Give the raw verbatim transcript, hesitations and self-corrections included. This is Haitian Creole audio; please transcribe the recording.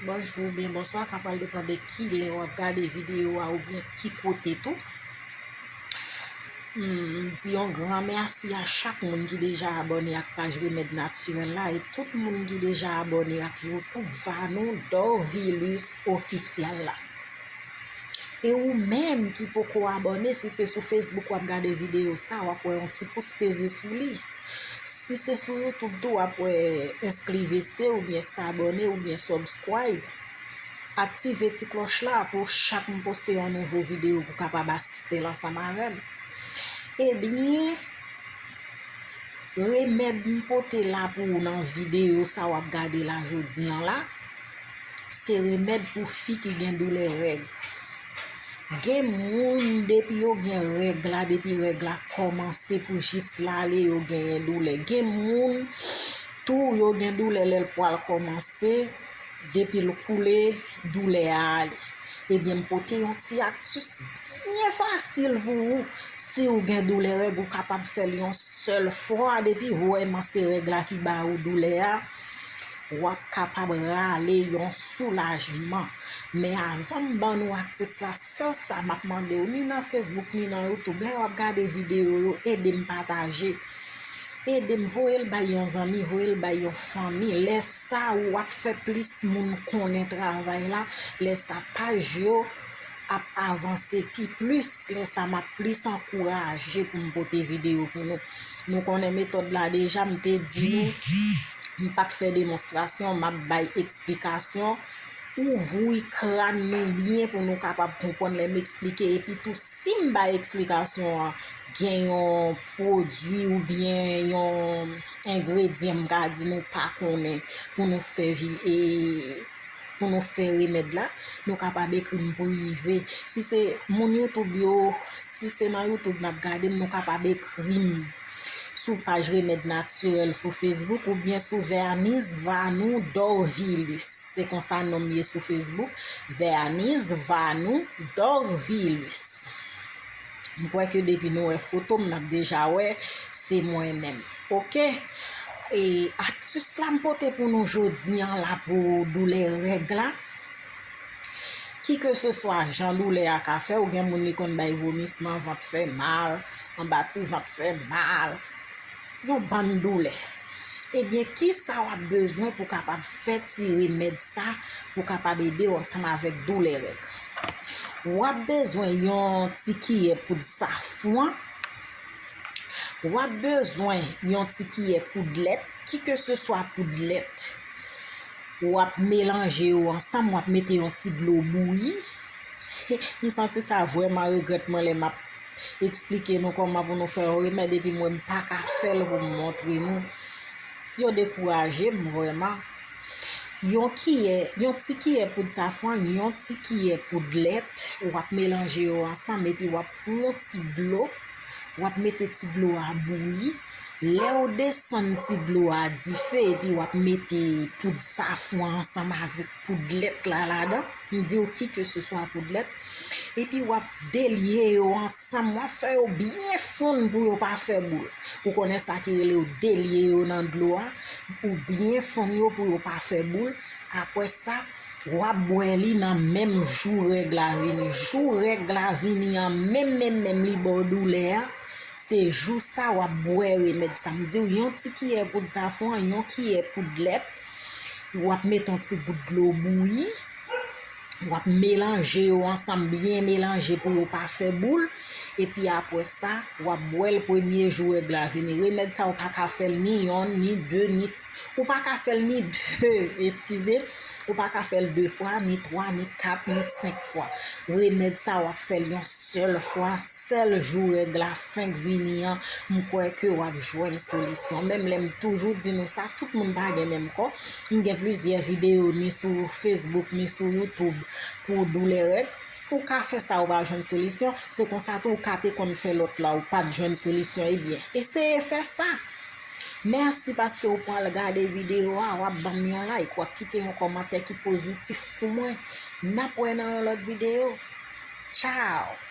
Bonjou oubyen bonswa, sa pral depann de ki lè w ap gade videyo a oubyen ki kote tou. Hmm, m di yon gran mèsi a chak moun ki deja abòne ak paj Remèd Natirèl la e tout moun ki deja abòne ak YouTube Vanou Dorvilus Ofisyèl la. E ou menm ki poko abòne, si se sou Facebook w ap gade videyo sa, w ap wè yon ti pous peze sou li. Si se sou YouTube tou, w ap wè enskri V C oubyen s'abonner oubyen subscribe. Aktive ti klòch la pou chak m poste yon nouvo videyo pou kapab asiste l ansanm avè m. Ebyen, remèd m pote la pou ou nan videyo sa w ap gade la jodi an la, se remèd pou fi ki gen doulè règ. Gen moun depi yo gen règ la, depi règ la kòmanse pou jis l ale, yo genyen doulè. Gen moun tou yo gen doulè lè l pral kòmanse, depi l koule, doulè a ale. Ebyen, m pote yon ti aktis byen fasil pou ou. Si w gen doulè règ, ou kapab fè l yon sèl fwa. Depi vrèman se règ la ki ba ou doulè a, w ap kapab rale yon soulajman. Men avan m ban nou aktis la, sèl sa m ap mande w, ni nan Facebook, ni nan YouTube, lè w ap gade videyo yo, ede m pataje. Ede m voye l bay yon zanmi, voye l bay yon fanmi. Lè sa, w ap fè plis moun konnen travay la. Lè sa, paj yo ap avanse pi plis. Lè sa, m ap plis ankouraje pou m pote videyo pou nou. Nou konnen metòd la deja, m te di nou, m p ap fè demonstrasyon, m ap bay eksplikasyon. Ouvri kràn nou byen pou nou kapab konprann lè m eksplike. Epi tou, si m bay eksplikasyon an, gen yon pwodui oubyen yon engredyan, m ka di nou pa konnen pou nou fè vi-, e, pou nou fè remèd la, nou kapab ekri m prive. Si se moun YouTube yo, si se nan YouTube n ap gade m, nou kapab ekri m sou paj Remèd Natirèl sou Facebook oubyen sou Vernice Vanou Dorvilus. Se konsa non m ye sou Facebook, Vernice Vanou Dorvilus. M kwè ke depi nou wè foto m, n ap deja wè se mwen menm. Oke? E aktis la m pote pou nou jodi an la pou doulè règ la. Kikeseswa jan doulè a ka fè, ou gen moun li konn bay vomisman, vant fè mal, anba ti vant fè mal, yon bann doulè. Ebyen, kisa w ap bezwen pou kapab fè ti remèd sa, pou kapab ede w ansanm avèk doulè règ? W ap bezwen yon ti kiyè poud safran, w ap bezwen yon ti kiyè poud lèt, kikeseswa poud lèt. W ap melanje yo ansanm, w ap mete yon ti dlo bouyi. M santi sa vrèman regrèt mwen lè m ap eksplike nou kòman pou nou fè yon remèd, epi mwen m pa ka fè l pou m montre nou. Yo dekouraje m vrèman. Yon kiyè, yon ti kiyè poud safran, yon ti kiyè poud lèt, w ap melanje yo ansanm, epi w ap pran yon ti dlo, w ap mete ti dlo a bouyi. Lè w desann ti dlo a dife, epi w ap mete poud safran ansanm avèk poud lèt la ladan. M di w kikeseswa poud lèt. Epi w ap delye yo ansanm, w ap fè yo byen fonn pou yo pa fè boul. Ou konnen sa ki rele yo delye yo nan dlo a, ou byen fonn yo pou yo pa fè boul. Apre sa, w ap bwè li nan menm jou règ la vini. Jou règ la vini an, menm, menm, menm li ba w doulè a, se jou sa w ap bwè remèd sa. M di w, yon ti kiyè poud safran, yon kiyè poud lèt, w ap mete yon ti gout dlo bouyi, w ap melanje yo ansanm, byen melanje pou yo pa fè boul. Epi apre sa, w ap bwè l premye jou règ la vini. Remèd sa, ou pa ka fè l ni yonn, ni de, ni, ou pa ka fè l ni de, eskize. Ou pa ka fè l de fwa, ni twa, ni kat, ni senk fwa. Remèd sa, w ap fè l yon sèl fwa, sèl jou règ la fenk vini an, m kwè ke w ap jwenn solisyon. Menm lè m toujou di nou sa, tout moun pa gen menm kò. M gen plizyè videyo ni sou Facebook, ni sou YouTube pou doulè règ. Ou ka fè sa, ou pa jwenn solisyon. Se konsa tou, ou ka te konn fè lòt la, ou pa t jwenn solisyon. Ebyen, eseye fè sa. Mèsi paske ou pral gade videyo a, w ap ban m yon like, w ap kite yon kòmantè ki pozitif pou mwen. N ap wè nan yon lòt videyo. Tchao!